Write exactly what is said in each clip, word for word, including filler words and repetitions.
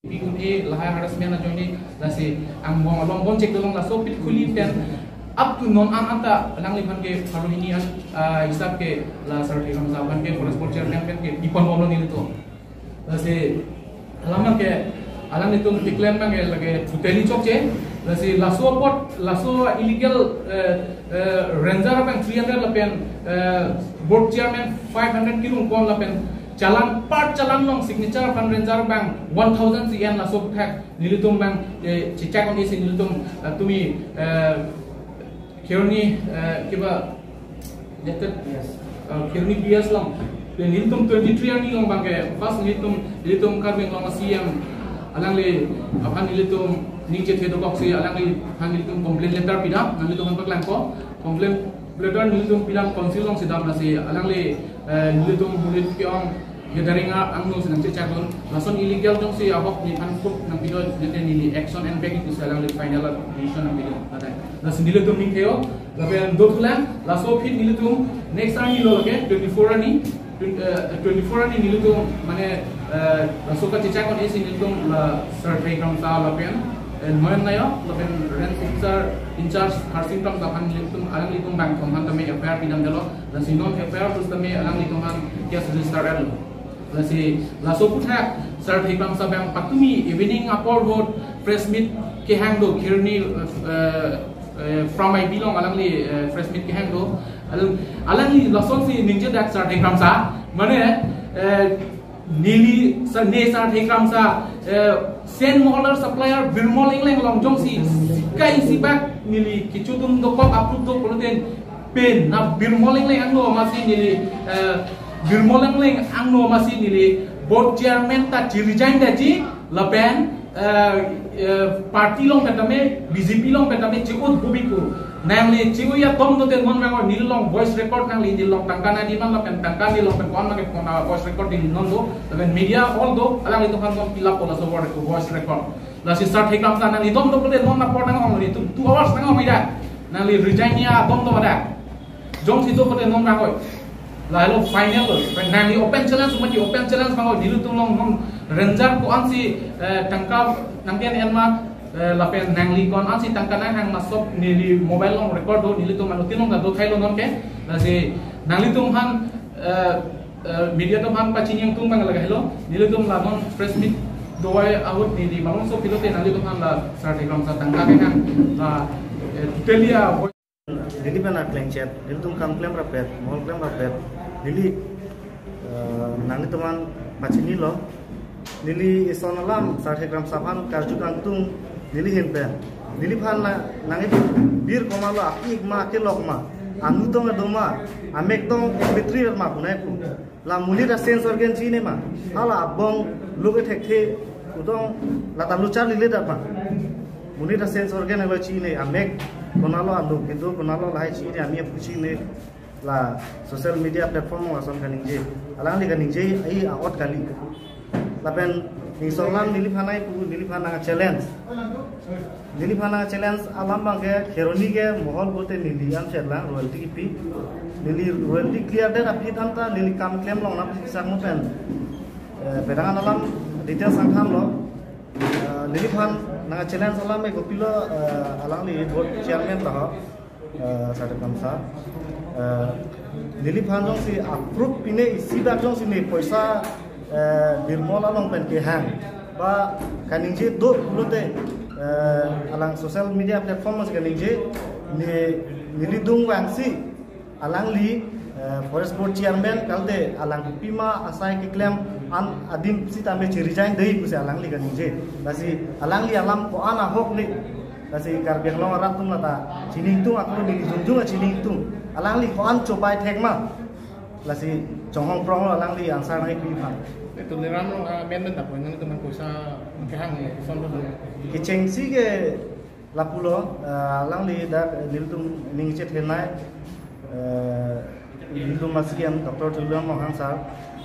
Pi un-e lahai harassment ajoine lasi angbong along bon chek dolong, laso aphi khuli pen up to non an anta alangliphan ke pharo hini an, ah, hisap ke la Sar Thekrong Sar aphan ke forest board chairman pen ke pi pon bomlo nelitum. Lasi alam ke alanglitum keklem abang ke lake totally chokche. Lasi laso apot laso illegal, eh, eh, ranger abang three hundred lapen, eh, board chairman five hundred kirung pon lapen challan, per challan along signature aphan ranger abang one thousand si en, laso aputhak nelitum abang, eh, chechak un-e si nelitum, eh, tumi, eh, Kheroni, eh, kiba, letter, yes. Eh, Kheroni P S along. Then nelitum twenty-three arni along abang ke, first nelitum, nelitum Karbi Anglong C M alangli aphan nelitum ning chethe dokok si alangliphan nelitum complaint letter pidam, nanglitum aphan paklang ko. Complaint letter nelitum pidam council along si dam, lasi alangli, eh, nelitum monit ke-ong gathering angno si nangchechak dun. Lason illegal jongsi ahok nephan kup nangpido, nete neli action enbek ipusi alangli final decision nangpido. Ladak. Lasi nelitum ning theo, lapen dothulang, laso aphi nelitum next arni lo lake, twenty-four arni, twen-, eh, twenty-four arni nelitum, mane, eh, laso kachechak un-e si nelitum la Sar Thekrong Sar lapen, eh, Noyan Nayak, lapen range officer in-charge Harsing Kramsa aphan nelitum, alanglitum abang thom aphan tame F I R pidam delo, lasi non F I R pusitame alanglitum aphan case register lo. Lasi laso aputhak Sar Thekrong Sar abang patumi evening apor ahut press meet kehang do, Kheroni, eh, eh, from I B along alangli, eh, press meet kehang do. Alang, alangli lasonsi ningje dak Sar Thekrong Sar, mane, eh, neli Sar, ne Sar Thekrong Sar, eh, sand moholer supplier Birmol Engleng along jongsi sikai sibak neli kechudun dokok approve do pulote pen na Birmol Engleng angno amatsi neli, eh, Birmol Engleng angno amatsi neli board chairman ta chi-resign daji lapen, eh, eh, party along pen tame, B J P along pen tame chi-ut bubi pu. Nangli chi-u ya tom dote non abang neli along voice record, nangli neli along tangka nangdun ma lapen tangka neli along pen ko-an ma ke ko-an voice record neli non do, lapen media all do, alanglitum aphan non pilap ko laso voice record. Lasi Sar Thekrong Sar nangli dom do pulote non apor nang-ong nelitum two hours nang-ong ida. Nangli resign ya dom do ida. Jongsi do pulote non nang-oi. Lahelo final lo. Nangli open challenge, mati open challenge abang oi. Nelitum along non ranger ko-ansi, eh, tangka nangpi-en ma, eh, lapen nangli ko-ansi tangka nanghang ma sop neli mobile along record do, nelitum anuttin along ta do thailo non ke. Lasi nanglitum aphan, eh, eh, media atum aphan pachini ingtung abang lake helo, nelitum la non press meet dovai ahut neli malom so pulote nanglitum aphan la Sar Thekrong Sar tangka kehang la, eh, totally a neli pen akleng chet, nelitum kam klem rapet, mohol klem rapet, neli, eh, nanglitum aphan pachinilo, neli ison alam Sar Thekrong Sar aphan karju kangtung neli ahin pen. Neliphan na, nangli bir komatlo, apik ma, akelok ma, anu tong kedo ma, amek tong ek metri ma punai pu. La monit a-sense organ chini ma. Hala abong lo kethekthe, utong lata luchar lile dak ma. Monit a-sense organ lo chini, amek konatlo anu, kintu konatlo lahai chini, ami apu chini. La social media platform along ason kaningje. Alangli kaningje ai a-ot kali. Lapen ning ison alam neliphan ai pu, neliphan nang challenge. Neliphan nang challenge alam abang ke Kheroni ke mohol pulote neli an chet lang royalty kipi. Neli royalty clear det aphi tangte neli kam klem long nang pisi sak mo pen. Eh, pedang an alam details nangthanlo. Eh, neliphan nang challenge alam ke kopilo, eh, alangli board chairman ta ho. Eh, Sar Thekrong Sar. Eh, neliphan jongsi approve pine isi dak jongsi ne poisa, eh, Birmol along pen kehang. Ba kaningje do pulote, eh, alang social media platform si kaningje ne neli dung vangsi alangli, eh, forest board chairman kalte alang pima asai keklem an adim sitame chi-resign dei pusi alangli kaningje. Lasi alangli alam ko-an ahok ni. Lasi Karbi Anglong arat atum lata chini ingtung, ako neli jongjong chini ingtung. Alangli ko-an chopai thek ma. Lasi chonghong prong alangli answer nangpi aphan. Itu leram lo, ah, amendment apa? Nangtum poisa kehang ni, son lo. Kechengsi ke lapulo, ah, alangli dak nelitum ning chethenei, eh, nelitum a-C M Doctor Tuliram Ronghang sir.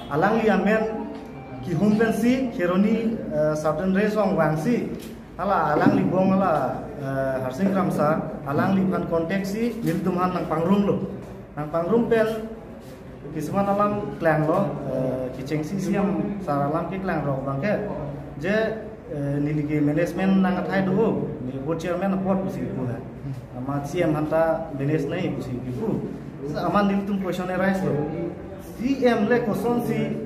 Alangli amen kehum pensi Kheroni, eh, Southern Range along vangsi. Hala alangli bong hala, eh, Harsing Kramsa, alangliphan contact si nelitum aphan nangpangrumlo. Nangpangrum pen kisuman alam klanglo, eh, kechengsi C M sir alam keklanglo abang ke. Je Eh, neli ke management nang athai do, neli board chairman apot pusi kipu na. Amat C M aphanta manage nai pusi kipu. Amat nelitum question arise lo. C M le kosonsi,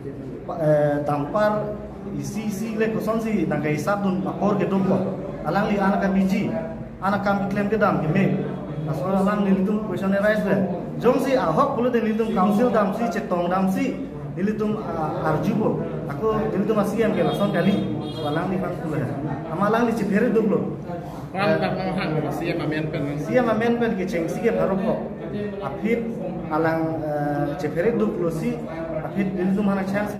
eh, dampar, isi isi le kosonsi nang kahisap dun apor kedun ko. Alangli an akam biji, an akam keklem kedam keme. Laso alam nelitum question arise le. Jongsi ahok pulote nelitum council damsi, chetong damsi, nelitum, ah, arjupo. Ako nelitum a-C M ke lason kali. Alangliphan pulo. Amat alangli chephere duklo. Ram tak manghang C M amen pen. C M amen pen kechengsi ke pharo ko. Aphi alang, eh, chephere duklosi, aphi nelitum aphan chance